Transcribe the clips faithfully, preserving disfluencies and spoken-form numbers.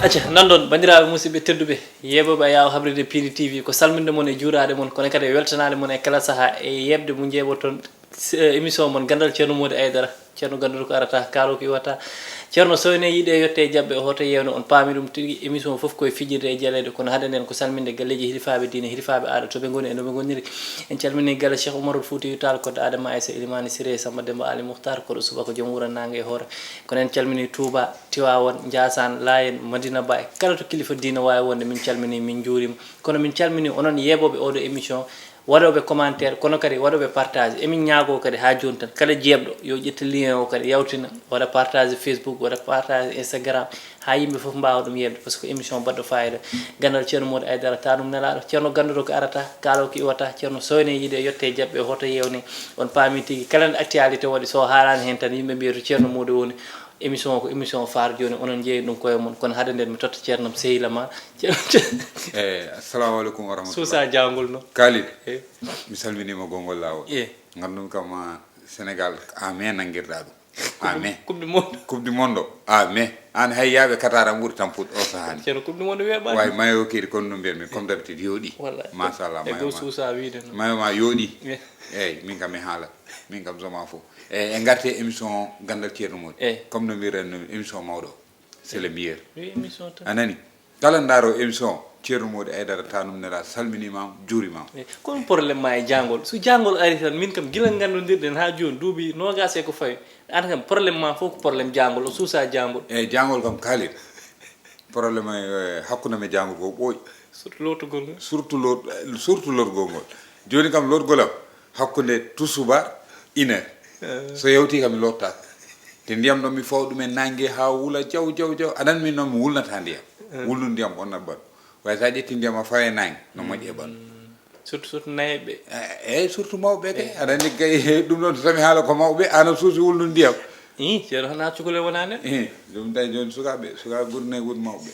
Acca, nanɗon, banndiraaɓe musidɓe tedduɓe, yeeɓooɓe Ayaawo Habride Piindi T V, ko salminde mon e juuraade mon, kono kadi e weltanaade mon e kala sahaa e yeeɓde mo njeeɓoton, s-, eh, émission mon Ganndal Ceerno Moodi Aydara. Ceerno ganndal ko arata, kaalo ko iwata. Ceerno, so ene yiɗe yotte e jaɓɓe, o hoto yeewno, on paami ɗum tigi, émission fof koye fijirde e jaleeɗe, kono hade nden ko salminde galleeji hilifaaɓe diine, hilifaaɓe aada, to ɓe ngoni e no ɓe ngoniri. En calmini galle Cheikh Oumarul Foutiyou Tall, koɗo Adama Aissa, Elimani Siré, Samba Demba Ali Mukhtar, koɗo subaka joom wuro naange e hoore. Kono en calmini Touba, Tiwawon, Ndiassane, Layen, Madina Ba, e kala to kilifa diine waawi wonde, min calmini, min njuurima. Kono min calmini onon yeeɓooɓe oɗo émission, waɗooɓe commentaire, kono kadi waɗooɓe partage. Emin ñaagoo kadi haa jooni tan, kala jeeɓɗo yo ƴettu lien o kadi yawtina, waɗa partage Facebook, waɗa partage Instagram, haa yimɓe fof mbaawa ɗum yeeɓde, par ce que émission baɗɗo fayida. Ganndal Ceerno Moodi Aydara, taanum nelaaɗo. Ceerno ganndal ko arata, kaalo ko iwata. Ceerno, so ene yiɗe yotte e jaɓɓe, hoto yeewne. On paami tigi, kala nde actualité waɗi, so haalaani heen tan, yimɓe mbiya to Ceerno Moodi woni. Émission o ko émission phare, jooni onon njeeyi ɗum koye mon, kono hade nden mi totta ceernam sehila ma. Ceerno, Eh, assalamu aleykum wa rahmatullah. Suusa jawngol no. Khalid, Eh, mi salminiima gonngol laawol. eh. Nganndu kam, ah, Sénégal, amen nanngirɗaa ɗum. Amen. Coupe du monde. Coupe du monde, amen. Aan hay yaaɓe Qatar am ɓuri tampude o sahaa ni. Ceerno, Coupe du monde weeɓaani. Waay mayo kiri kono no mbiyatmi, comme d'habitude yooɗi. Wallaay. Machallah, E mayo goo ma. Suusa wiide no. Mayo ma yooɗi. Eh. Eyyi, min kam mi haala. Min kam je m'en fous. Eyyi, en ngarti e émission Ganndal Ceerno Moodi. Eyyi. Comme no mbiiren no, émission mawɗo. C'est le meilleur. Wi émission tan. A nani? Kala ndaaro émission, Ceerno Moodi Aydara, taanum nelaaɗo, salminiima, juuriima. Eh, ko ɗum problème ma e jangol. So jangol ari tan, min kam gila nganndodirɗen haa jooni, duuɓi noogaas e ko fawi. Aan kam problème ma fof ko problème jangol, o suusa jangol. Eyyi, jangol kam Khalid. Problème, eh, hakkunde am e jangol ko ɓooyi. Surtout lootugol ngol. Surtout lo-, surtout lorgol ngol. Jooni kam lorgol am hakkunde tusubar, une heure. So yawti kam mi lottaaka. Te ndiyam ɗon mi fawa ɗum e naange haa wula jaw, jaw, jaw. Aɗa anndi min noon mi wulnata ndiyam. Wulnude ndiyam ɓonnat ɓandu. Way so a ƴetti ndiyam a fawa e naange, no moƴƴi e ɓandu. Surtout, surtout nayeɓe. Eh, eh, surtout mawɓe kay. Aɗa anndi kay, ɗum ɗon so tawi haala ko mawɓe, aan a suusi wulnude ndiyam. Ih, Ceerno, hana cukalel wonaa nen. Eh, ɗum tawi jooni sukaaɓe, sukaaɓe ɓuri nay wut mawɓe.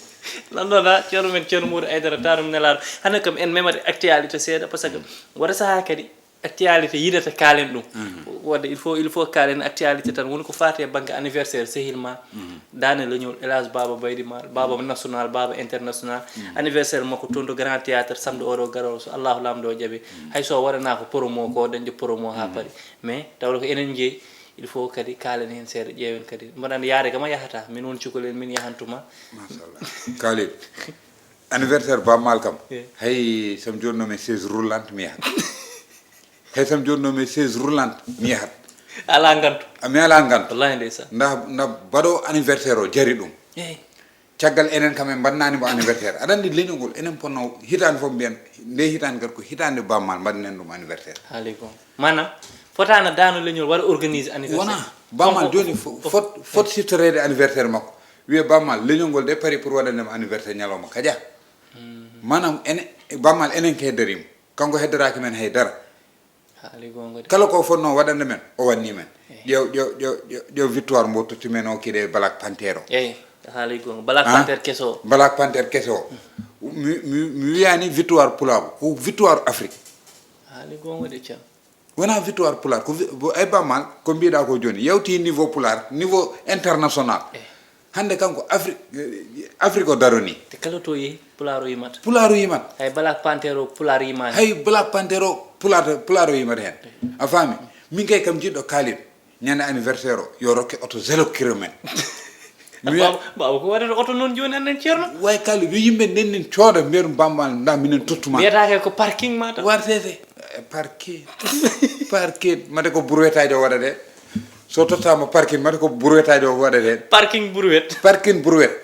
Lanndona, Ceerno men Ceerno Moodi Aydara, taanum nelaaɗo. Hannde kam en memata actualité seeɗa, par ce que waɗa sahaa kadi actualité yiɗata kaalen ɗum. Waɗde il faut, il faut kaalen actualité tan, woni ko faati e bannge anniversaire sehil ma, Daane Leñol, El Hadj Baba Baydi Maal, Baba national, Baba international. Anniversaire makko toon to Grand Théâtre, samedi oɗo garoowo, so Allahu Laamɗo o jaɓi. Hay so o waɗanaa ko promo ko, dañde promo haa paari. Mais tawde ko enen njeyi, il faut kadi kaalen heen seeɗa, ƴeewen kadi. Mboɗo anndi yaade kam a yahataa, min woni cukalel, min yahantuma. Machallah. Khalid, anniversaire Baaba Maal kam. Eh. Hay so mi joɗnoo e chaise roulante mi yahat. Hay so mi joɗnoo e chaise roulante mi yahat. Alaa ngantu. A mi alaa ngantu. Wallahi ndeysaan. Nda, nda baɗo anniversaire o jari ɗum. Eyi. Caggal enen kam en mbaɗnaani mo anniversaire. Aɗa anndi leñol ngol, enen ponno hitaande fof mbiyen, nde hitaande kadi ko hitaande Baaba Maal mbaɗnen ɗum anniversaire. Haali goonga. Maanaam, fotaano Daane Leñol waɗa organiser anniversaire. Wona, Baaba Maal Ko- jooni ko- fo- ko- fot, fot siftoreede anniversaire makko. Wiye Baaba Maal, leñol ngol de pari pour waɗande mo anniversaire ñalawma kaja. Maanaam, ene, Baaba Maal enen ko heddorii mo. Kanko heddoraaki men hay dara. Haali goonga de. Kala ko fotnoo waɗande men, o waɗnii men. Ƴeew, ƴeew, ƴeew, ƴeew, ƴeew victoire mbo totti men o kadi e Black Panther o. Eyi, haali goonga. Black Ah? Panther keso o. Black Panther keso o. Mi, mi, mi wiyaani victoire pulaagu, ko victoire Afrique. Haali goonga de, Ceerno. Wonaa victoire pulaar, ko vi-, bo-, ay Baaba Maal, ko mbiɗa ko jooni, yawti niveau pulaar, niveau international. Hannde kanko Afrique, eh, Afrique o daroni. Te kala to yehi, pulaar o yimata. Pulaar o yimata. Hay Black Panther o, pulaar yimaani. Hay Black Panther o, pulaar, pulaar o yimata heen. A faami? Min kay kam jiɗɗo Khalid, ñande anniversaire o, yo rokke oto zéro kilomètre. Mi wiya- Baaba, baaba, ko waɗata oto noon jooni annen Ceerno? Way Khalid, yo yimɓe ndennin cooda, mbiya ɗum Baaba Maal, nda minen tottuma. Mbiyata kay ko parking mata. Wartete, eh, parking. Parking, mate ko brouette o waɗate. So tottaama parking, mate ko brouette o waɗate. Parking brouette. Parking brouette.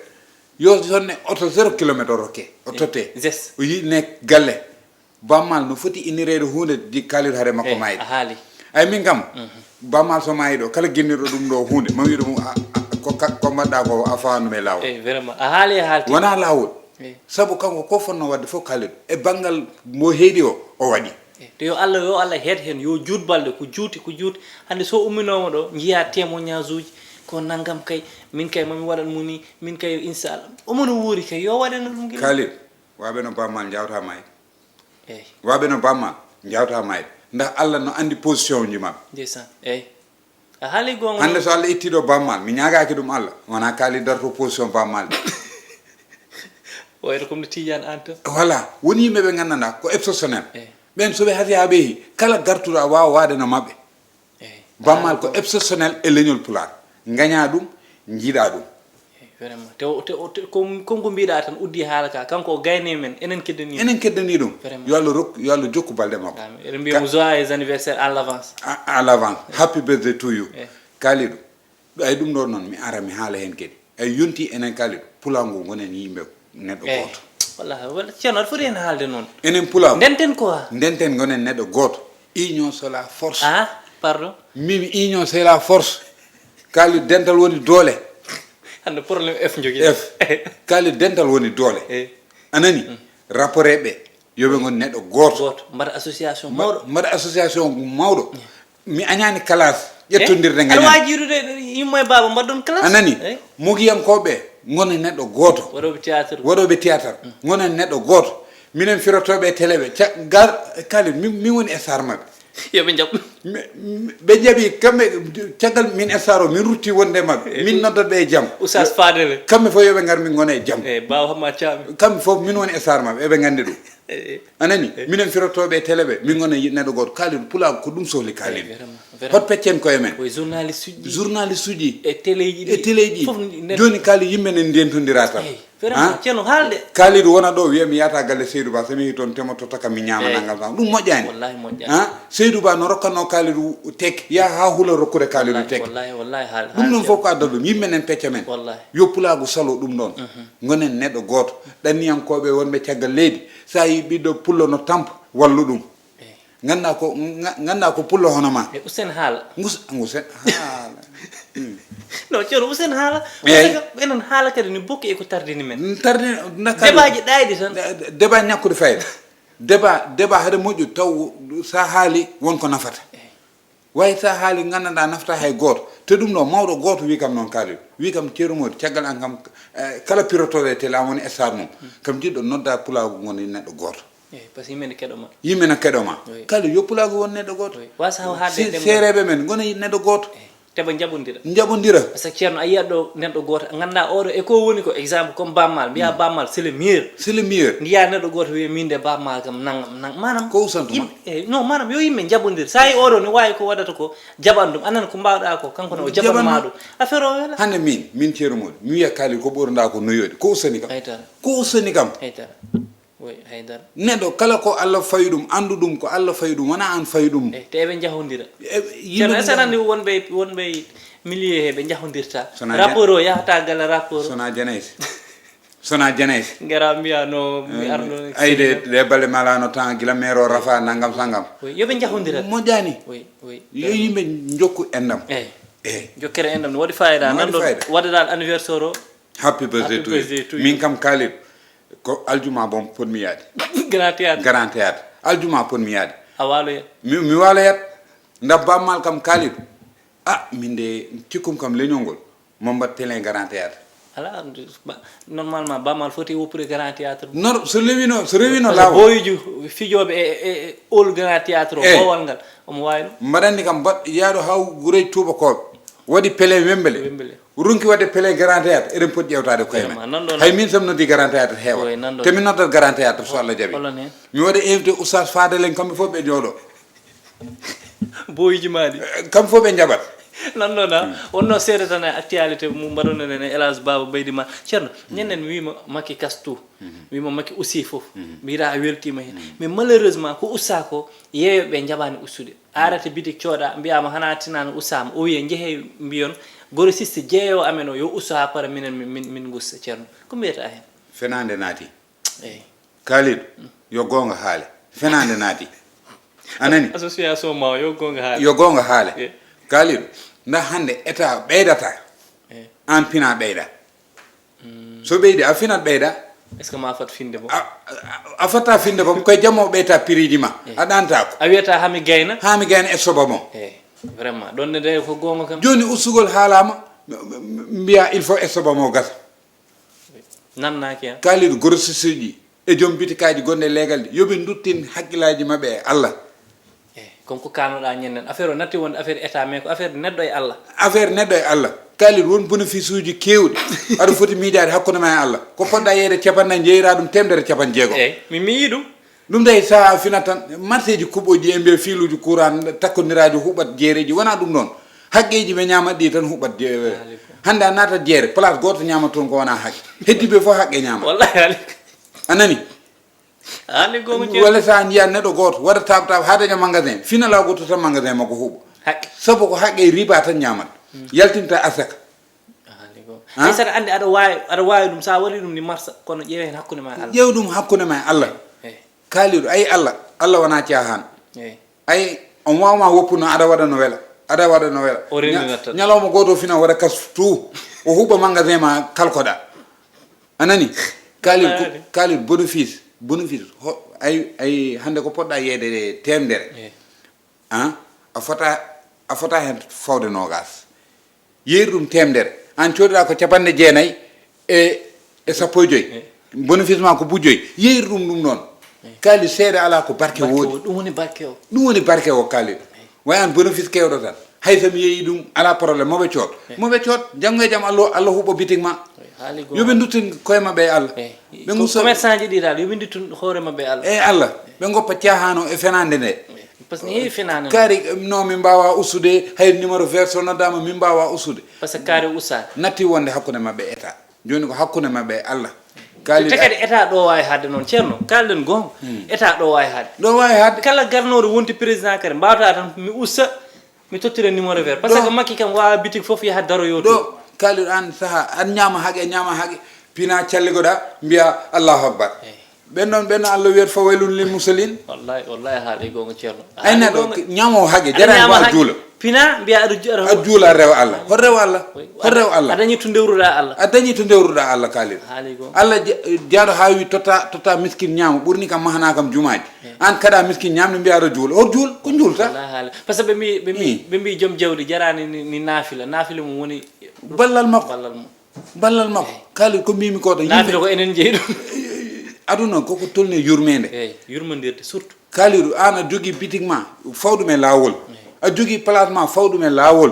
Yo sonne oto zéro kilomètre o rokke, o totte. Zes. O yiɗne galle. Baaba Maal no foti innireede huunde di Khalid hare makko Eh, maayde. A haali. Ay min kam, Baaba Maal so maayi ɗo, kala ginnirɗo ɗum ɗo huunde, ma wiɗo ɗum, a, a, ko ka-, ko mbaɗɗa ko a fawandu e laawol. Eyi, vraiment. A haali, a haalti. Wonaa laawol. Eyi. Sabu kanko ko fotnoo waɗde fof Khalid, e banngal mo heedi o, o waɗi. Eyi. Te yo Allah, yo Allah heed heen, yo juut balɗe, ko juuti, ko juuti. Hannde so umminooma ɗo, njiyaa témoignage uji, ko nanngam kay, min kay mami waɗan mo ni, min kay inchallah. Omo no wuuri kay, yo waɗan ɗum gila. Khalid, waaɓe no Baaba Maal njawta maayde. Eyi. Waaɓe no Baaba Maal njawta maayde. Ndax Allah no anndi position uji maɓɓe. Ndeysaan. Eyi. A haali goonga. Hannde so Allah itti ɗo Baaba Maal, mi ñaagaaki ɗum Allah, wonaa Khalid darto position Baaba Maal de. Wayno comme no Tidiane Anta. Voilà, woni yimɓe ɓe nganndanɗaa ko exceptionnel. Eh. Ɓen so ɓe hasi haa ɓe yehi, kala gartuɗo a waawa waade no maɓɓe. Eyi. Bammaal ko exceptionnel e leñol Pulaar. Ngañaa ɗum, njiiɗaa ɗum. Eyi, vraiment te o- te o- te- ko- comme ko mbiɗa tan uddi haala ka, kanko o gayne men, enen keddani. Enen keddani ɗum. Vraiment. Yo Allah rokku, yo Allah jokku balɗe makko. Amin. Eɗen mbiya mo joyeux anniversaire à l'avance. À, à l'avance, happy birthday to you. Eh. Kalidou, ay ɗum ɗo noon mi ara mi haala heen kadi. Ay yonti enen Kalidou, pulaagu ngonen yimɓe neɗɗo Eyi. Gooto. Wallahi, wala ceerno, aɗa foti heen haalde noon. Enen pulaagu. Ndenten quoi. Ndenten ngonen neɗɗo gooto. Union c'est la force. Ah, pardon. Mimi, union c'est la force. Kalidou, dental woni doole. Hannde problème F jogi. F. Kalidou, dental woni doole. Eyi. A nani? Rapport ɓe, yo ɓe ngon neɗɗo gooto. Gooto, mbaɗa association mawɗo. Mbaɗa association mawɗo. Mi añaani classe ƴettondirde Aɗa ngañaani. Waawi jiidude yumma e baaba mbaɗɗon classe. A nani? Eyi. Mogiyankooɓe ngoni neɗɗo gooto. Waɗooɓe théâtre. Waɗooɓe théâtre ngoni neɗɗo gooto. Minen firotooɓe e télé ɓe, ca- gar Kalidou, min min woni star maɓɓe. Yo ɓe njaɓ. Mi- mi- ɓe njaɓi kamɓe, caggal min star o, min rutti wonde e maɓɓe, min noddat ɓe e jam. Oustaz Fadele. Kamɓe fof yo ɓe ngar, min ngona e jam. Eyi, Baaba Hamma Caami. Kamɓe fof min woni star maɓɓe, eɓe nganndi ɗum. Eyi. A nani? Minen firotooɓe e télé ɓe, min ngona neɗɗo gooto. Kalidou, pulaagu ko ɗum sohli Kalidou. Eyi, vraiment, vraiment. Hot peccen koye men. Koye journaliste uji. Journaliste uji. E téléji ɗi. E téléji. Fof neɗɗo. Jooni Kalidou, yimɓe ne ndentondira tan. Eyi, vraiment, ceerno, haalde. Kalidou wona ɗo wiya mi yahata galle Seydou Ba, so mi yehi toon temoto taka mi ñaama Eyi. Nangam Sangam. Ɗum moƴƴaani. Wallahi moƴƴaani. Ha? Seydou Ba no rokkanno Kalidou tekki, yaha haa hula rokkude Kalidou Wallahi, tekki. Wallahi, wallahi, haal- Ɗum noon haal- fof ko adda ɗum, yimɓe nen pecca men. Wallahi. Yo pulaagu salo ɗum ɗoon. Ngonen neɗɗo gooto. Ɗanniyankooɓe wonɓe caggal leydi, so a yi ɓiɗɗo pullo no tampa, wallu ɗum. Eyi. Ngannda ko, nga- ngannda ko pullo hono ma. E Usen haala. Ngus- ngusen haala. Hmm. Non, ceerno Usen haala. Eyi. Parce que enen haala kadi ne bokki e ko tardini men. Tardi nakkalu. Debaaji ɗaayɗi tan. De- de- débat ñakkude fayda. Débat, débat hade moƴƴu taw sa haali won ko nafata. Way sa haali nganndanɗaa nafata hay gooto. Te ɗum ɗo mawɗo gooto wi kam noon Kalidou. Wi kam Ceerno Mody, caggal an kam, eh, kala pirotooɗo e télé an woni star mum. Kam jiɗɗo nodda pulaagu ngoni neɗɗo gooto. Eyi, parce que yimɓe ne keɗo ma. Yimɓe na keɗo ma. Oui. Kalidou yo pulaagu won neɗɗo gooto. Oui. Wasa haw haalde Se- ɗemngal. Seereeɓe men ngona neɗɗo gooto. Eyi. Te ɓe njaɓondira. Njaɓondira. Parce que ceerno a yiyat ɗo neɗɗo gooto, ngannda oɗo e ko woni ko, exemple comme Bammal, mbiya Bammal c'est le meilleur. C'est le meilleur. Ndiya neɗɗo gooto wiya min de Bammal kam nangam nangam. Maanaam Ko usantu ma? Yim- eyi, non, maanaam yo yimɓe njaɓondir. Sa yi oɗo ne waawi ko waɗata ko, jaɓan ɗum. Anan ko mbaawɗa ko, kanko ne o jaɓan ma ɗum. Affaire o wela. Hannde min, min Ceerno Mody, mi wiya Kalidou ko ɓurɗa ko noyoɗi. Ko usani kam. Haytara. Ko usani kam. Haytara. Oui, haydara. Neɗɗo kala ko Allah fawi ɗum, anndu ɗum, ko Allah fawi ɗum, wona an fawi ɗum. Eyi, te eɓe njahondira. E, Ceerno, est-ce que aɗa anndi yimɓe wonɓe, wonɓe milieu he ɓe njahondirta? Sona Rapport o yahata gala rapport o. Sona janayse. Sona janayse. Ngara mbiya no mi arno. Ay de, de balle malano tan gila mero rafa nangam sangam. Oui, yo ɓe njahondira. Moƴƴani. Oui, oui. Yo yimɓe njokku endam. Eyi. Eyi. Jokkere endam no waɗi fayida. No waɗi Nanɗo fayida. Waɗaɗa anniversaire o. Happy birthday Happy to you. Birthday to you. Min kam Kalidou, ko aljuma bon potmi yaade. Grand théâtre. Grand théâtre. Aljuma potmi yaade. A waloya. Mi, mi waloyat. Nda Bammal kam Kalidou. Ah, min de cikkum kam leñol ngol. Mo mbat télé Grand Théâtre. Ala, ba- normalement Bammal foti woppude grand théâtre. Non, so lewino, so rewino Parce que lawol. Boyuju fijoɓe e, e, e all grand théâtre o, Eyi. Bowal ngal, omo wawi ɗum. Mbaɗanni kam mbaɗ yaado haw guray tuuba kooɓe. Waɗi pele wembele. Wembele. Ronki waɗde pele Grand Théâtre, eɗen poti ƴewtaade koye Vraiment, men. Nan ɗon Hay min sam noddi Grand Théâtre heewa. Oye, nan ɗon. Te min noddat Grand Théâtre so Allah jaɓi. Holon hen? Mi waɗa invité Oustaz Fadel en kamɓe fof ɓe jooɗo. Boyuji maɗi. Eh, kamɓe fof ɓe jaɓat. Nan ɗon a wonno seeɗa tan e actualité mo mbaɗonoɗen e Elage Baba Baydi Ma. Ceerno, ñanden wiima Macky kastu. Wiima Macky aussi fof. Mbira a weltima hen. Mais malheureusement ko usta ko yeeyoɓe jaɓani ustude. Arata bitik cooɗa mbiyama hana tinano ustama. O wiya jeehe mbiyon grossiste jeeyo amen o yo usto ha para minen min, min, min gusta. Ceerno, ko mbiyata hen? Fenande naati. Eyi. Kalidou, yo goonga haale. Fenande naati. A nani? Association ma o, yo goonga haale. Yo goonga haale. Eh. Kalidou, nda hannde état ɓeydata. Eh. An pina ɓeyda. So ɓeydi, a finat ɓeyda. Est-ce que ma fat finde mo? A, a, a fatta finde bom, koye jamma o ɓeyta piriji ma. A ɗanta ko. A wiyata hami gayna? Haa mi gayna e soba mo. Eh, vraiment. Ɗon ne de ko goonga kam. Jooni ustugol haalama, m-, m-, m-, mbiya il faut e soba mo gasa. Nannaaki, ah. Kalidou grossiste ji e joom bitikaaji gonɗe leegal ɗi, yo ɓe nduttin hakkillaaji maɓɓe e Allah. Eh, comme ko kaanoɗaa ñanden, affaire o natti wonde affaire état, mais ko affaire neɗɗo e Allah. Affaire neɗɗo e Allah. Kaalid, won bénéfice uji keewɗi aɗa foti miijaade hakkunde ma e Allah. Ko poɗɗa yeeyde capanɗe nayi, njeeyra ɗum teemedere capanɗe jeego. Eyi, mi miijii ɗum. Ɗum tawi saha fina tan, marché ji kuɓɓoji e mbiya fiiluji courant takkondiraaji huɓat jeereji, wona ɗum ɗon. Haqqeeji ɓe ñaamat ɗi tan huɓat. Hannde a naatat jeere, place gooto ñaamat toon ko wona haqqe. Heddiiɓe fof haqqe ñaamat. Wallahi haali. A nani? Haali goonga ceerno. Walla so a njiyan neɗɗo gooto waɗa taaba taaba haa daña magasin, fina law gooto tan magasin makko huɓɓa. Haqqe. Sabu ko haqqe riba tan ñaamat. Yaltinta asaka. Haali goonga. Hay saɗa anndi aɗa waawi, aɗa waawi ɗum, so a waɗii ɗum ni marsa, kono ƴeewe heen hakkunde ma e Allah. Ƴeew ɗum hakkunde ma e Allah. Eyi. Kaalidu, ayi Allah, Allah wona caahaan. Eyi. Ay, on waawma woppude noon, aɗa waɗa no wela, aɗa waɗa no wela. O renndinat tan. Ñalawma gooto o fina waɗa kas tout, o huɓɓa magasin ma kalkoɗa. A nani? Kaalid, kaalid, bénéfice, bénéfice. Ay, ay, hannde ko poɗɗa yeeyde teemedere. Eyi. An, a fota, a fota heen fawde noogaas. Yeeyru ɗum teemedere, aan cooduɗaa ko capanɗe jeenayi e e sappo e joyi. Bénéfice ma ko buuɗi joyi, yeeyru ɗum ɗum ɗoon. Kaalid, seede alaa ko barke woodi. Ɗum woni barke o. Ɗum woni barke o, kaalid. Way aan bénéfice keewɗo tan. Hay so mi yeeyi ɗum, alaa problème, mo ɓe cood. Mo ɓe cood, janngo e jam Allah, Allah huɓɓa bitik ma. Yo ɓe nduttin koye maɓɓe e Allah. Ɓe ngusa. Commerçant ji ɗi dal, yo ɓe nduttin hoore maɓɓe e Allah. E Allah, ɓe ngoppa caahaano e fenaande nde. Parce que heewi fenaande. Kaari no min mbaawaa ustude, hay numéro vert so noddaama min mbaawaa ustude. Parce que kaari ustaani. Natti wonde hakkunde maɓɓe e Etat. Jooni ko hakkunde maɓɓe e Allah. Kaali te kadi Etat ɗo waawi haɗde noon, Ceerno, kaalɗen goonga. Etat ɗo waawi haɗde. Ɗo waawi haɗde. Kala garnooɗo wonti président kadi, mbaawtaa tan mi usta, mi tottira numéro vert. Parce que Makki kam waawaa bitik fof yaha daro yooto. Ɗo, kaaliɗo aan sahaa, aan ñaama haqe, ñaama haqe, pina calligoɗaa, mbiyaa Allahu Akbar. Ɓen ɗon, ɓen Allah wiyata fa waylun lil mursaliin. Wallahi, wallahi haali goonga Ceerno. Ay neɗɗo ñaamo haqe, jarani ko a juula. Pina mbiya aɗa aɗa juula rewa Allah. Hol rewa Allah? Hol rewa Allah? A dañi to ndewruɗa Allah. A dañi to ndewruɗa Allah kaalil. Haali goonga. Allah jaaɗo haa wi totta totta miskin ñaamo, ɓurni kam mahana kam jumaaji. An kada miskin ñaamde mbiya aɗa juula. Hol juul ko juulta? Wallahi haali. Parce que ɓe mbi ɓe mbi ɓe mbi joom jawdi jarani ni naafila. Naafila mum woni ballal makko. Ballal mum. Ballal makko, kaalid ko mbimi ko ɗo. Naafila ko enen jeyi ɗum. Aduna koko tolni yurmede. Eyi, yurmodirde surtout. Kaalidu, aan a jogii bitik ma, faw ɗum e laawol. A jogii place ma, faw ɗum e laawol.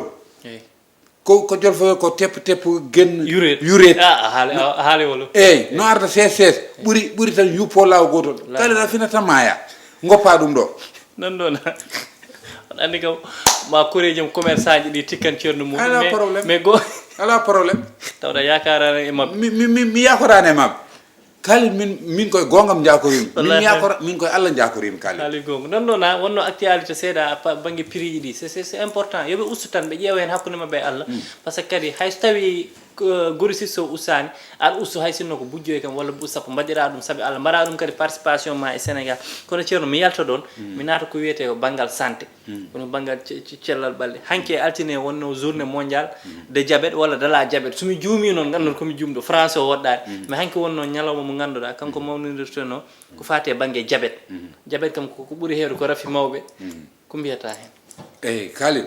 Ko ko jolfoyo ko tepp tepp gen. Yureet. Yureet. Ah, a haali a haali wolof. Eyi, no arda sees sees, ɓuri ɓuri tan yuppo laaw gootol. Kaalidu, a fina tan maaya. Ngoppa ɗum ɗo. Noon ɗoon. Aɗa anndi kam ma koreeji am commerçant ji ɗi tikkan ceerno mum. Alaa problème. Mais go. Alaa problème. Tawɗa yaakaaraani e maɓɓe. Mi mi mi mi yaakaaraani e maɓɓe. Kaalid, min min koye goongam njaakoriimi. Min mi yaakora min koye Allah njaakoriimi kaalid. Haali goonga. Noon ɗoon a wonno actualité seeɗa a bannge prix ji ɗi. C'est c'est c'est important. Yo ɓe ustu tan ɓe ƴeewa heen hakkunde maɓɓe e Allah. Parce que kadi hay so tawii Gori Sisso ustaani, aɗa ustu hay sinno ko buuɗi joyi kam walla buuɗi sappo, mbaɗiraa ɗum sabi Allah, mbaɗaa ɗum kadi participation ma e Sénégal. Kono ceerno, mi yalta ɗoon, mi naata ko wiyetee ko banngal santé. Woni ko banngal cellal ɓalli. Hanki e altine wonnoo journée mondiale de diabète walla de la diabète. So mi juumii noon, nganndan ko mi juumɗo, français o woɗɗaani. Mais hanki wonnoo ñalawma mo ngannduɗaa, kanko mawnindirtenoo ko faati e bannge diabète. Diabète kam ko ko ɓuri heewde ko rafi mawɓe. Ko mbiyataa heen? Eyi, Khalil,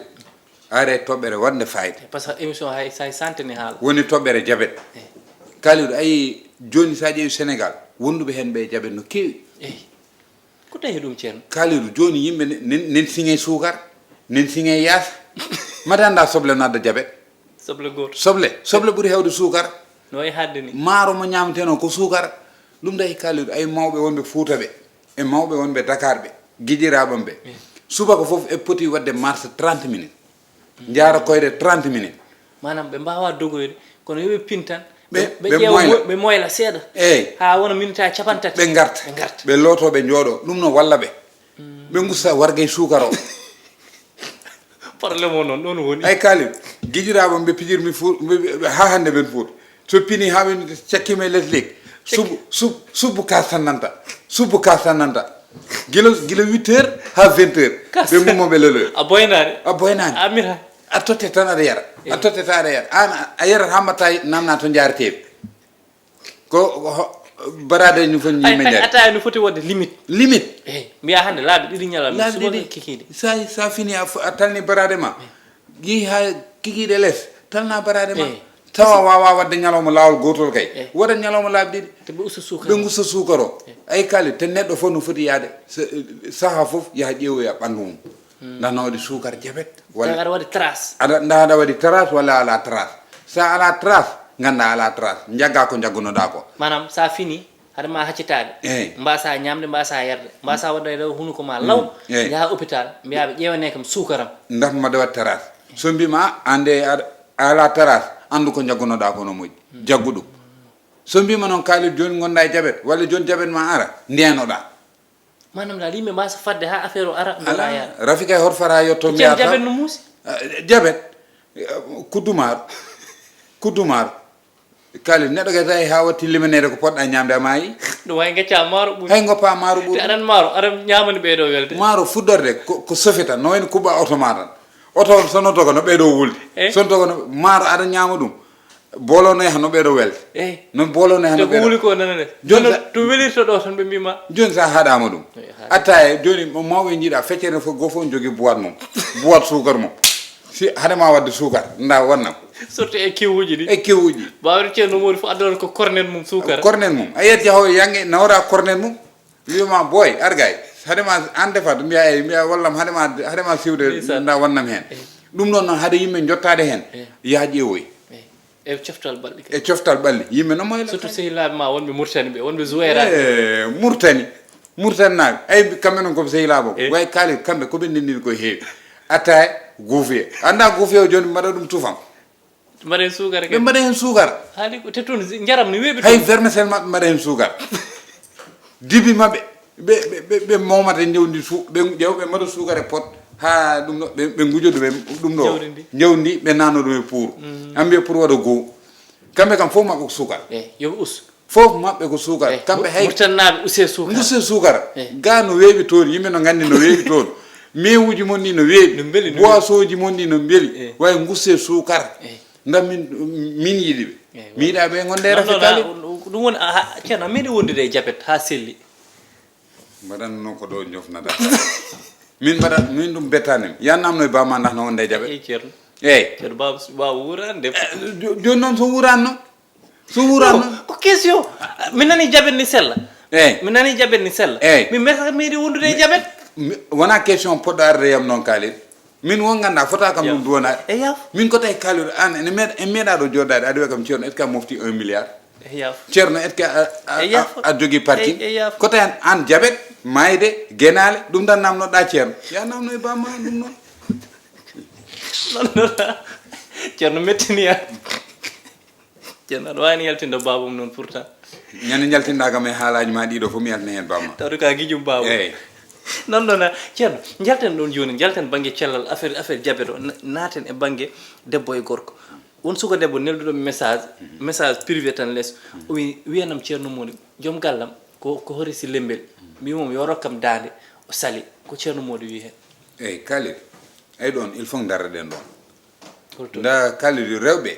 a ari e toɓɓere waɗnde faayida. Par ce que émission hay hay santé ne haala. Woni toɓɓere jabet. Eyi. Khalil, a yii jooni so a ƴeewi Sénégal, wonduɓe heen ɓe jabet no keewi. Eyi. Ko tawi ɗum ceerno? Khalil, jooni yimɓe ne- nen nen siŋe suukar, nen siŋe yaasa. Mata annda soble no adda jabet. Soble gooto. Soble, soble ɓuri heewde suukar. No wayi haalde ni. Maaro mo ñaameteno ko suukar. Ɗum tawi Khalil, ay mawɓe wonɓe Fuuta ɓe e mawɓe wonɓe Dakar ɓe, gijiraaɓam ɓe, subaka fof e poti waɗde marche trente minutes, njaara koyre trente minutes. Maanaam ɓe mbaawaa dogoyde, kono yo ɓe pin tan, ɓe ɓe ɓe ƴeewa moyla. Mo- ɓe moyla seeɗa, Eey. Haa wona minute haa capantati. Ɓe ngarta. Ɓe ngarta. Ɓe lootoo, ɓe njooɗoo. Ɗum no walla ɓe. Ɓe ngusta wargay suukar o. Problème o noon ɗoon woni. Ay Khalil, gijiraaɓe ɓe pijirmi Fuuta, haa hannde ɓen Fuuta. So pinii haa ɓe cakkima e les leek, subbu sub subbu kaas tan nanta. Subbu kaas tan nanta. Gila gila huit heures haa vingt heures. Ɓe ngummo ɓe leloyo. A boynaani. A boynaani. A mira. A totte tan aɗa yara. A totte tan aɗa yara. Aan a yarat haa mbaɗta namna to njaareteeɓe. Ko ko ho- baraade no foti Ay, yimɓe ay, njaari. Ataaya no foti wonde limite. Limite. Eyi, mbiya hannde laabi ɗiɗi ñalal Laabi subaka ɗiɗi. Kikiiɗe. Sa sa fini a f- a talni baraade ma. Yehi ha kikiiɗe les talna baraade ma. Eyi. Tawa wawa wadde ñalawma laawol gootol kay. Eyi. Waɗa ñalawma laabi ɗiɗi. Te ɓe usta suukar. Ɓe ngusta suukar o. Ay kali te neɗɗo fof no foti yaade sa- saha fof yaha ƴeewoya ɓanndu mum. Nda na waɗi suukar jabet walla aɗa waɗi trace. Aɗa nda aɗa waɗi trace walla ala trace. Sa ala trace, ngannda ala trace, njagga ko njaggunoɗaa ko. Maanaam, sa fini, haɗa ma haccitaade. Eey. Mbasa ñamde, mbasa yarde, mbasa waɗde e rew hunuko ma law, eey, njaha hôpital, mbiya ɓe ƴeewane kam suukaram. Ndax mbaɗa waɗ trace. So mbiima, ande aɗa ala trace, anndu ko njaggunoɗaa ko no moƴƴi. Jaggu ɗum. So mbiima noon, Kaalid, jooni ngonɗaa e jabet, walla jooni jabet ma ara, ndeenoɗaa. Maanaam daal, yimɓe mbasa fadde haa affaire o ara, mbaɗa yaade. Rafi kay, hoto fara yetto, mbiya jabet no muusi. Jabet, kuddu maaro. Kuddu maaro. Kaalid, neɗɗo kay, tawi haa watti limaneede ko poɗɗa ñamde, a maayi. Ɗum hay ngacca maaro ɓuri. Hay ngoppa maaro ɓuri. Te aɗan maaro, aɗan ñamani ɓeeɗo welde. Maaro fuddorde ko, ko sofita, no wayno kuɓɓa oto ma tan. Oto on sonoto ko no ɓeeɗo wulde. Eh? Sonto ko no maaro aɗa ñama ɗum. Bolo no yaha no ɓeeɗo welde. Eh. No bolo no yaha no ɓeeɗo. Wuli ko nana de. Jooni sa- to welirto ɗo tan ɓe mbima. Jooni sa haɗama ɗum. Eh, haɗa. Attaye jooni mo mawɓe jiiɗa feccere fof, goo fof jogui boîte mum. Boîte suukar mum. Si haɗama wadde suukar, nda wannam. Surtout e kiwuji ɗi. E kiwuji. Bawɗo ceerno mawɗo fof addana ko cornet mum suukar. Cornet mum. A yetti haw yange nawra cornet mum. Wiyoma boy, ar gay. Haɗema an defat, mbiya, eyi, mbiya wallam haɗema, haɗema siwde. Ndeysaan. Nda wannam hen. Ɗum ɗon noon, haade yimɓe jottade hen, eh, yaaƴi e woy. Eh, e coftal ɓalli kadi. E coftal ɓalli. Yimɓe no moyla surtout kadi. Sehilaaɓe ma wonɓe Mauritanie ɓe, wonɓe Zouaira ɓe. Eh, Mauritanie. Mauritanie naaɓe. Ay, kamɓe noon koɓe sehilaaɓe. Eh. Way Kaalid, kamɓe koɓe ndendini koye heewi. Attaye, guufiye. Annda guufiye o jooni mbaɗa ɗum tufam. Mbaɗa heen suukara ɓe kadi. Mbaɗa heen suukara. Haali ko te toon njaram ne weeɓi. Hay toon. Vermicelle maɓɓe mbaɗa heen suukara. Dibi maɓɓe ɓe ɓe ɓe ɓe momata njawdi su ɓe ƴeew ɓe mbaɗa suukara e pot haa ɗum ɗo ɓe ɓe ngujo ɗum e ɗum ɗo. Njawdi ndi. Njawdi ndi ɓe naano ɗum e pour. An mbiya pour waɗa goo. Kamɓe kam fof maɓɓe ko suukara. Eyi, yo ɓe us. Fof maɓɓe ko suukar. Eh, kamɓe hay. Murtannaaɓe use suukar. Nguse suukar. Eh. Ga no weeɓi toon, yimɓe no nganndi no weeɓi toon. Mewuji mon ɗi no weeɓi. No mbeli, no mbeli. Boisonji mon ɗi no mbeli. Eh. Way nguse suukar. Eh. Ngam min, min yiɗi ɓe. Eh, mi yiɗa ɓe ngonde rafi kali. Ɗum woni, ceerno, a meeɗi wondude e jabet haa selli. Mbaɗan noon ko ɗo jofnata. Min mbaɗa, min ɗum bettani mi. Yan namno e bamma ndax no wonde e jabet. Eyi, ceerno. Eyi. Ceerno, baba, baba wuurani de. Jooni noon so wuurani noon. So wuurano. Ko question. Mi nani jaɓen ni sella. Eyi. Mi nani jaɓen ni sella. Eyi. Mi mesa meeɗi wondude e jaɓen. Wona question poɗɗo arde yam noon Khalid. Min won ganda fota kam ɗum duwanaɗe. E yaf. Min ko tawi Khalid an ene meeɗa en meeɗa ɗo joɗade aɗa wiya kam ceerno est-ce que a mofti un milliard? E yaf. Ceerno est-ce que a a jogui parking? E yaf. Ko tawi an jaɓet mayde genale ɗum tan namnoɗa ceerno. Ya namno e bamma ɗum noon. Ceerno mettini an. Ceerno aɗa waawni yaltinde baabam noon pourtant. Ñande njaltinɗaa kam e haalaaji maa ɗii ɗoo fof mi yaltina heen baabam. Tawde ko a gijum baabam. Eey. Noon noon ceerno njalten ɗoon jooni njalten bannge cellal affaire affaire jabe ɗo naaten e bannge debbo e gorko. Won suka debbo nelduɗo message message privé tan les o wi wiyanam ceerno moni joom gallam ko ko horisi lembel mbimom yo rokkam daande o sali ko ceerno modi wi heen. Eey Khalid. Eey ɗoon il faut ndarreɗen ɗoon. Nda Khalid rewɓe.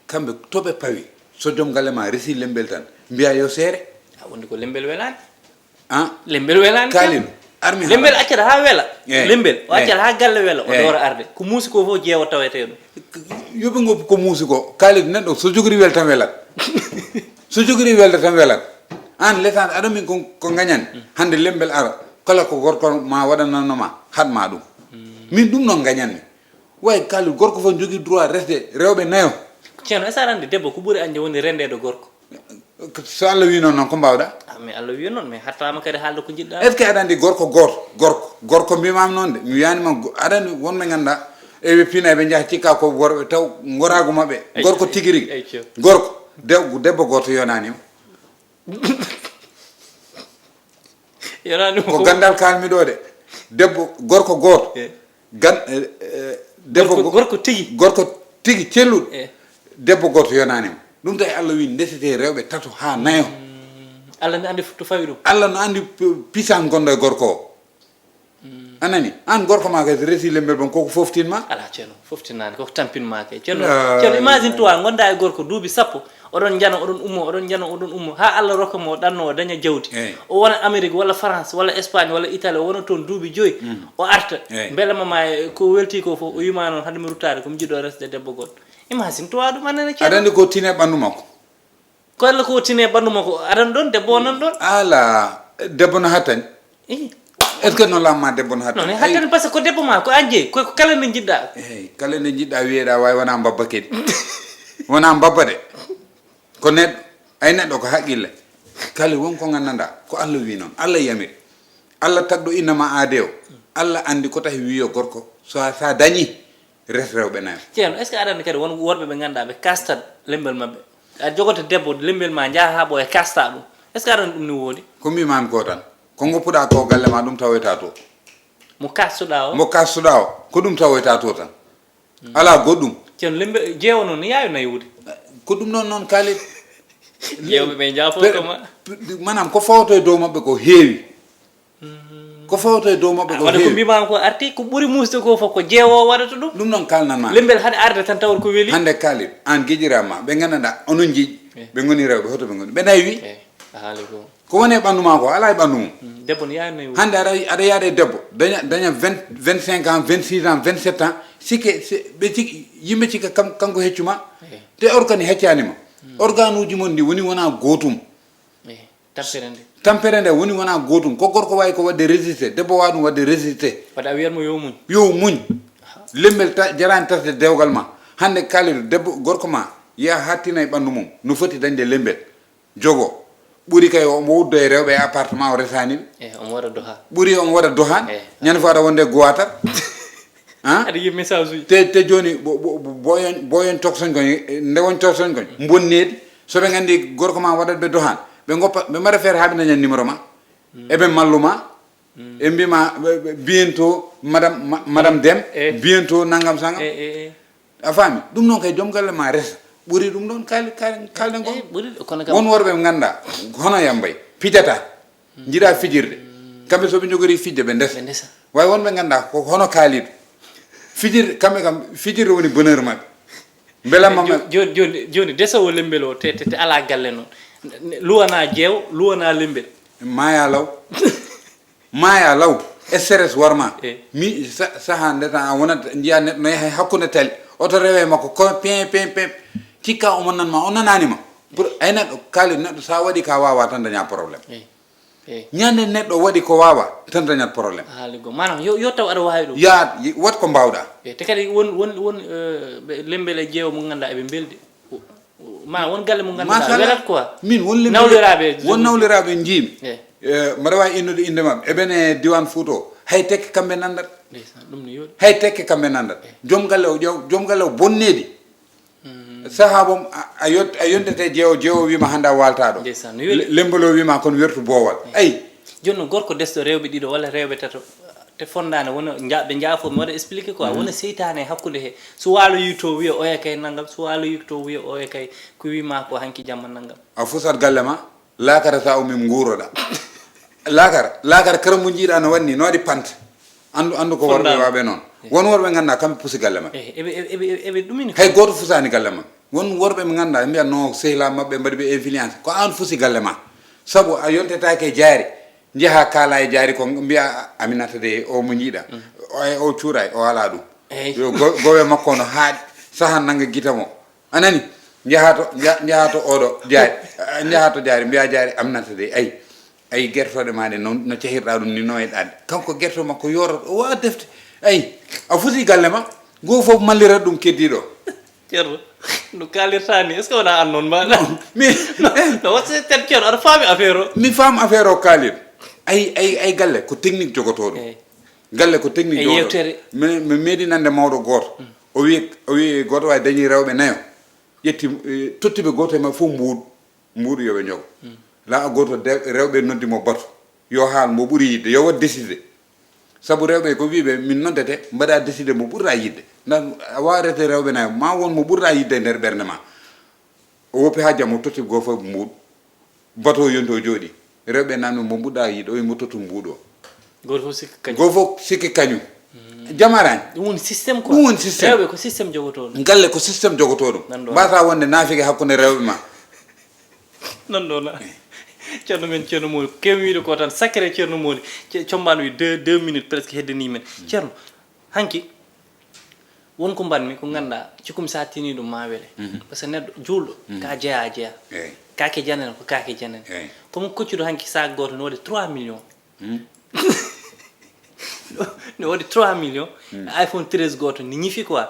Kamɓe to ɓe pawi so joom galle ma resi lembel tan mbiya yo seere. A wonde ko lembel welani. Ah. Lembel welani. Kalin. Armi lembel accata ha wela. Eh. Lembel o accata ha galle wela o eh. Dora arde. Ko muusi ko fof jeewo tawete ɗum. Yoɓe goppu ko muusi ko kalin neɗɗo so jogori wel tan welat. So jogori welde tan welat. An letan aɗa min ko gañani. Hande lembel ara kala ko gorko ma waɗananno ma haɗma ɗum. Min ɗum noon gañanmi. Way Khalil gorko fof jogii droit resde rewɓe nayo. Ceerno est-ce aɗa anndi debbo ko ɓuri añde woni rendeede gorko? So Allah wii noon noon ko mbaawɗa? Ah, mais Allah wii noon mais hattaama kadi haalde ko njiɗɗaa. Est-ce que aɗa anndi gorko gooto gorko gorko mbimaami noon de mi wiyaani ma aɗa anndi wonɓe ngannduɗaa eɓe pina eɓe njaha cikka ko worɓe taw ngoraagu maɓɓe gorko tigi rigi gorko debbo gooto yonaani mo. Ko gandal kalmi ɗo de debbo gorko gooto eh. Gan eh, eh, debbo gorko tigi gorko tigi celluɗo eh. Debbo gooto yonani mo ɗum tawi Allah wi ndesete rewɓe tato ha nayo. Allah ne andi to fawi ɗum. Allah no andi pisan gonɗo e gorko o. Anani an gorko ma kay resi lembel bon koko foftinma. Ala ceerno foftinani koko tampinma kay ceerno. Ceerno imagine toi gonda e gorko duuɓi sappo oɗon njana oɗon ummo oɗon njana oɗon ummo ha Allah rokka mo ɗanno o daña jawdi. O wona Amérique walla France walla Espagne walla Italie o wona toon duuɓi joyi. O arta mbelema ma ko welti ko fof o yima noon hade mi ruttade komi jiɗɗo resde debbo goɗɗo. Imagine toi ɗum anani ceerno. Aɗa andi ko tine ɓandu makko. Ko Allah ko tine ɓandu makko aɗan ɗon debbo onan ɗon. Ala debbo no hattani. Est-ce que noon lamma debbo no hattani? Non hattani par ce que ko debbo ma ko an jeeyi ko kala nde jiɗɗa. Eyyi kala nde jiɗɗa wiyeɗa wawi wona mbabba kadi. Wonaa mbabba de. Ko neɗɗo. Ay neɗɗo ko haqqille. Kali won ko nganndanɗaa. Ko Allah wii noon. Allah yamiri. Allah tagɗo innama aade o. Allah anndi ko tahi wiyo gorko. So a, so a dañi, res rewɓe nayo. Ceerno, est-ce que aɗa anndi kadi won worɓe ɓe ngannduɗaa ɓe kastat lembel maɓɓe? A jogoto debbo lembel ma njaha haa ɓooya kasta ɗum. Est-ce que aɗa anndi ɗum ne woodi? Ko mbiimaami ko tan. Ko ngoppuɗaa ko galle ma ɗum tawoyta to. Mo kastuɗaa o? Mo kastuɗaa o. Ko ɗum tawoyta to tan. Alaa goɗɗum. Ceerno, lembe jeewo noon ne yaawi nayude. Ko ɗum noon noon kaalit. Jeewɓe ɓe njaafo kama. Maanaam ko fawto e dow maɓɓe ko heewi. Ko fawto e dow maɓɓe ko heewi. Ko mbiimaami ko arti ko ɓuri muusde ko fof ko jeewo waɗata ɗum. Ɗum noon kaalnan ma. Lembel haɗa arde tan tawon ko weli. Hannde kaalit aan giƴiraa ma ɓe nganndanɗaa onon njiɗi. Eh. Ɓe ngoni rewɓe hoto ɓe ngoni ɓe nayi wi. Eh, a haali ko. Ko woni e ɓanndu maa ko alaa e ɓanndu mum. Mm, debbo no yaani nayi wuro. Hannde aɗa, aɗa yaada e debbo daña, daña vingt, vingt-cinq ans, vingt-six ans, vingt-sept ans, sikke, si, ɓe cik, yimɓe cikka kam, kanko heccu ma. Eh. Te organe heccaani ma. Mm. Organe uji mon ndi woni wonaa gootum. Eh, tampere nde. Tampere nde woni wonaa gootum. Ko gorko waawi ko waɗde résisté, debbo waawi ɗum waɗde résisté. Wadde a wiyat mo yo muñ. Yo muñ. Aha. Lembel ta, jaraani tasde dewgal ma. Hannde kaaliɗo debbo, gorko ma, yaa haa tina e ɓanndu mum. No foti dañde lembel. Jogo. Ɓuri kay omo wuddo e rewɓe e appartement o resaani ɓe. Eh, omo waɗa doha. Ɓuri omo waɗa dohan. Eh. Ñande fof aɗa wonde gowatar. Hein? Aɗa yiya message uji. Te, te jooni bo, bo, bo, boyon, boyon toksoñ kon, eh, nde won toksoñ kon. Mbonneedi. So ɓe nganndi gorko ma waɗat ɓe dohan. Ɓe ngoppa, ɓe mbaɗa feere haa ɓe daña numéro ma. Mm. Eɓe mallu ma. Mm. E mbiima, ɓe, ɓe, bientôt, madame, ma, madame Dem, eh, bientôt, nangam sangam. Eh, eh, eh. A faami? Ɗum noon kay, joom galle ma resa. Ɓuri ɗum ɗoon kaali, kaali, kaalden kon. Eh, ɓuri, kono kam won worɓe ɓe nganndaa, hono yambay, pijata. Mm. Njiɗa fijirde. Mm. Kamɓe so ɓe njogori fijde, ɓe ndesa. Ɓe ndesa. Way won ɓe nganndaa, ko hono kaaliɗo. Fijirde, kamɓe kam, fijirde woni bonheur maɓɓe. Mbelamma jo-, maɓɓe. Jooni, jooni, jooni, desowo lembel o, te, te, te alaa galle noon. Ne, ne, luwana jeewo, luwana lembel. Maaya law. Maaya law, stress warma. Eh. Mi sa-, saha nde tan a wonat, njiya neɗɗo no yaha e hakkunde tali. Oto rewe makko, ko pin, pin, pin. Cikka omo nan ma, o nanani ma. Pour ay neɗɗo, kaali neɗɗo, sa waɗi ka wawa tan daña problème. Eh. Eh. Ñande neɗɗo waɗi ko wawa, tan dañat problème. A haali goo. Maanaam, yo, yo taw aɗa waawi ɗum. Yaa, y-, wat ko mbawɗa. Eh, te kadi won, won, won, eh, ɓe lembel e jeewo mo ngannduɗaa eɓe mbeldi. Ma won galle mo ngannduɗaa, machallah, welat quoi. Min won lembe, nawliraaɓe won nawliraaɓe njiimi. Eh. Eh, mbaɗa waawi innude innde maɓɓe. Eɓen e diwan Fuuta o. Hay tekke kamɓe nanndat. Ndeysaan, ɗum no yooɗi. Hay tekke kamɓe nanndat. Eh. Joom galle o ƴeew, joom galle o bonneedi. Mm. Sahaa boom, a, a yot-, a yontate jeewo, jeewo wiima hannde a waaltaa ɗo. Ndeysaan, no yooɗi. Le-, lembol o wiima kon wertu boowal. Eh. Ay. Jooni noon gorko desɗo rewɓe ɗiɗo walla rewɓe tato. Te fondaane wona nja-, ɓe njaafo mi waɗa expliqué quoi, mhm, wona seytaane e hakkunde he. So waaloyi to wiya oya kay nangam, so waaloyi to wiya oya kay ko wii ma ko hanki jamma nangam. A fusat galle ma, laakara sa o min nguuroɗa. Laakara, laakara kara mo njiiɗa no wanni, no waɗi pant. Andu, andu ko worɓe waɓe noon. Eh. Won worɓe ngannduɗaa kamɓe pusi galle maɓɓe. Eh, eɓe, eɓe, eɓe, eɓe ɗumini. Hay gooto fusaani galle maɓɓe. Won worɓe ɓe ngannduɗaa, ɓe mbiya no sehilaaɓe maɓɓe mbaɗi ɓe influence. Ko aan fusi galle ma. Sabu a yontetaake e jaari. Njaha kaala e jaari ko mbiya Aminata de o mo njiiɗa. Mm. O, e o cuuray, o alaa ɗum. Eey. Yo go-, gowe makko no haaɗi. Saha nannga gita mo. A nani? Njaha to, nja-, njaha to oɗo jaari. Njaha to jaari, mbiya jaari Aminata de, ay. Ay, gertooɗe ma ɗe no, no cehirɗa ɗum ni, no e ɗaɗe. Kanko gerto makko yooroto, o wawa defte. Ay, a fusi galle ma. Goo fof mallirat ɗum keddiiɗo. Ceerno, no kaalirta ni, est-ce que wona an noon mbaɗa? Non, mi no, no waɗi tet ceerno, aɗa faami affaire o? Mi faam affaire o kaalir. Ay, ay, ay galle ko technique jogotoo ɗum. Eey. Galle ko technique jogotoo. E yewtere. Mi, mi meeɗi nande mawɗo gooto. Mm. O wi, o wi gooto wawi dañi rewɓe nayo. Ƴetti, eh, totti ɓe gooto e maɓɓe fof mbuuɗu. Mbuuɗu yo ɓe njogo. Mm. La a gooto de, rewɓe noddi mo batu. Yo haal mo ɓuri yiɗde, yo waɗ décidé. Sabu rewɓe ko wiiɓe min noddete, mbaɗa décidé mo ɓurɗa yiɗde. Nda a wawa rete rewɓe nayo, ma won mo ɓurɗa yiɗde e nder ɓernde ma. O woppi ha jam, o totti goo fof mbuuɗu. Bato yonti o jooɗi. Rewɓe namni mo mbuɗɗa yiɗde, o wi mo tottu mbuuɗu o. Gooto fof sikki kañum. Gooto fof sikki kañum. Mm. Jamaraani. Ɗum woni système quoi. Ɗum woni système. Rewɓe ko système jogotoo ɗum. Galle ko système jogotoo ɗum. Nan ɗo. Mbasa wonde naafige hakkunde rewɓe ma. Nan ɗo na. Ceerno men Ceerno Mody, kew wiide ko tan sacré Ceerno Mody. Ce-, combaan wi deux, deux minutes presque heddanii men. Mm. Ceerno, hanki, won ko mbaɗmi, ko ngannduɗaa, cikkumi so a tinii ɗum ma wele. Mhm. Par ce que neɗɗo juulɗo, mhm, ka jeyaa a jeyaa. Eey. Kaake janane ko kaake janane. Eey. Komo koccuɗo hanki sac gooto no waɗi trois millions. Hmm. No waɗi trois millions. Hmm. iPhone treize gooto ni ñifi quoi.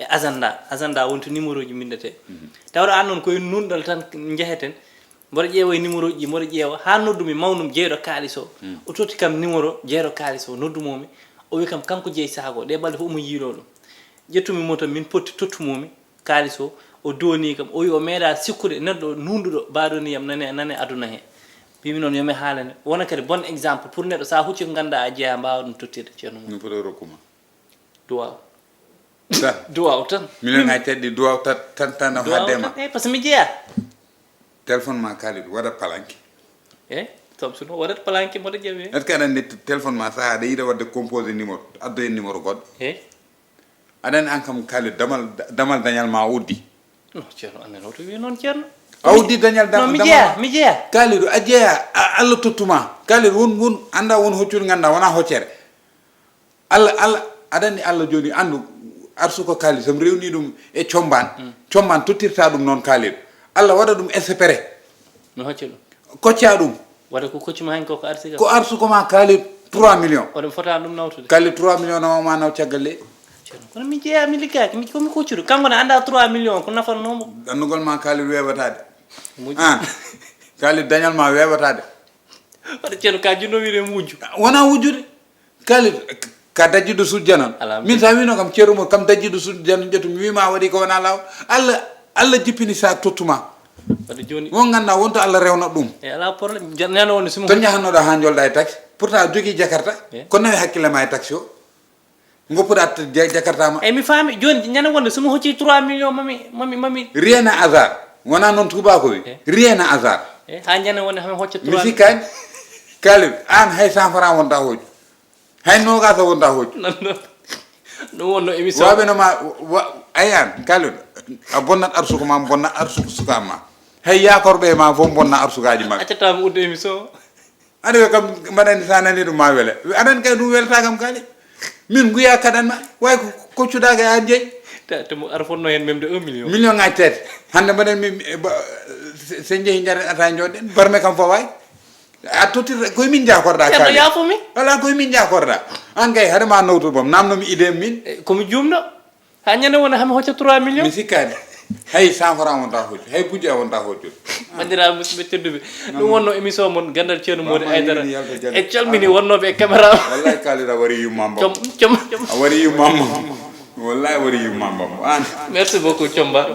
E agenda, agenda woni to numéro ji mbinndetee. Tawde aan noon koye nunɗal tan njeheten, mboɗo ƴeewa e numéro ji, mboɗo ƴeewa haa noddumi mawnum jeyɗo kaalis o. O totti kam numéro jeyɗo kaalis o, noddumomi. O wi kam kanko jeyi saago, ɗe balɗe fof omo yiiloo ɗum. Ƴettumi moto min potti tottumomi kaalis o, o dooni kam, o wi o meeɗa sikkude neɗɗo nunɗuɗo mbaɗo ni yam nane, nane aduna he. Mbimi noon yo mi haalane. Wona kadi bon exemple pour neɗɗo, so a hucci ko ngannduɗaa a jeyaa, mbaawa ɗum tottirde, ceerno mum. Min foto rokkuma. Duwaaw. Tan. Duwaaw tan. Minen ay teddi duwaaw tan, tan, tan o Duwaaw haddema. Tan, eh, parce que mi jeyaa. Téléphone ma Kalidou, waɗat palanke. Eh, Samsuno, waɗat palanke, mboɗo ƴeewe. Est-ce que aɗa anndi t-, téléphone ma saha aɗa yiɗa waɗde composé numéro, addoyen numéro goɗɗo? Eh? Aɗa anndi an kam Kalidou, damal, damal dañal ma uddi. Non, ceerno, amen o to wiye noon, ceerno. A uddi dañal da-, Non, mi damal jeyaa, ma. Mi jeyaa. Kalidou, a jeyaa, a-, Allah tottuma. Kalidou, won, won, annda won hoccude ngannduɗaa, wona hoccere. Allah, Allah, aɗa anndi Allah jooni anndu arsuko kaalis, so mi rewni ɗum e combaan, combaan tottirta ɗum noon kaalis. Allah waɗa ɗum espéré. Mi hocca ɗum. Kocca ɗum. Waɗa ko koccuma heen ko, ko arsuka. Ko arsuko ma kaalis trois millions. Waɗa mi fota ɗum nawtude. Kaalis trois millions nawa ma naw caggal leydi. Ceerno, kono mi jeyaa, mi liggaaki, mi, ko mi koccuɗo. Kanko ne annda trois millions ko nafanoo mo. Dannugol ma kaalis weeɓataade. Moƴƴi. An, kaalis dañal ma weeɓataade. Waɗa ceerno ka jinno wiide wujju. Wona wujjude. Kalidou, ka dajjiɗo sujjana. Alhamdulillah. Min sa wino kam Ceerno Mor, kam dajjiɗo sujjana ƴettu mi wima waɗi ko wona law. Allah, Allah jippini sa tottuma. Wadde joni. Won ngannduɗaa wonto Allah rewna ɗum. E ala problème. Jan-, ñande wonde simo To jahannoɗa ha jolɗa e taxi. Pourtant a jogii Jakarta. Eh. Ko nawi hakkille ma e taxi o. Goppuɗa t-, ja-, Jakarta ma. E mi faami. Joni ñande wonde simo hocci trois millions mami, mami, mami. Rien à hasard. Wona noon tubaako wi. Eh. Rien à hasard. E ha ñande wonde hami hocca Mi trois. Sikkani. Kalidou, an hay cent francs wonta hoccu. Hay nogas a wonta hoccu. Non, non. Ɗum wonno émission. Waɓe no ma, wa-, ayan, Kalidou, a bonnat arsuko ma, bonnat arsuko suka ma. Hay yakorɓe ma fof bonna arsukaji maɓɓe. Accata mi udde émission. Aɗa kam mbaɗani sa nani ɗum ma wele. Aɗan kay ɗum welta kam Kalidou. Min nguya kaɗan ma, way ko koccuɗa kay an jeyi. Ta, to mo ara fonno hen même de un million. Million ngaji tati. Hande mbaɗan mi, mi, ba, se, se jeehi jaren ata joɗɗen. Barme kam faway. A tottirta, koye min jakorɗa Ceerno, Kalidou. Yaafumi. Wala koye min jakorɗa. An kay, haɗa ma nawtu bom, namno mi idée min. Eh, komi juumɗo. Ha ñande wona hami hocca trois millions. Mi sikkani. Hay cent francs wonta hoccu. Hay gujjo a wonta hoccu. Bandiraɓe musidɓe tedduɓe. Ɗum wonno émission mon Gandal Ceerno Mody Aydara. En calmini wonnooɓe e caméra. Wallahi Kalidou a wari yummam bam. Com, com, com. A wari yummam bam. Wallahi a wari yummam bam. An. Merci beaucoup, Comba.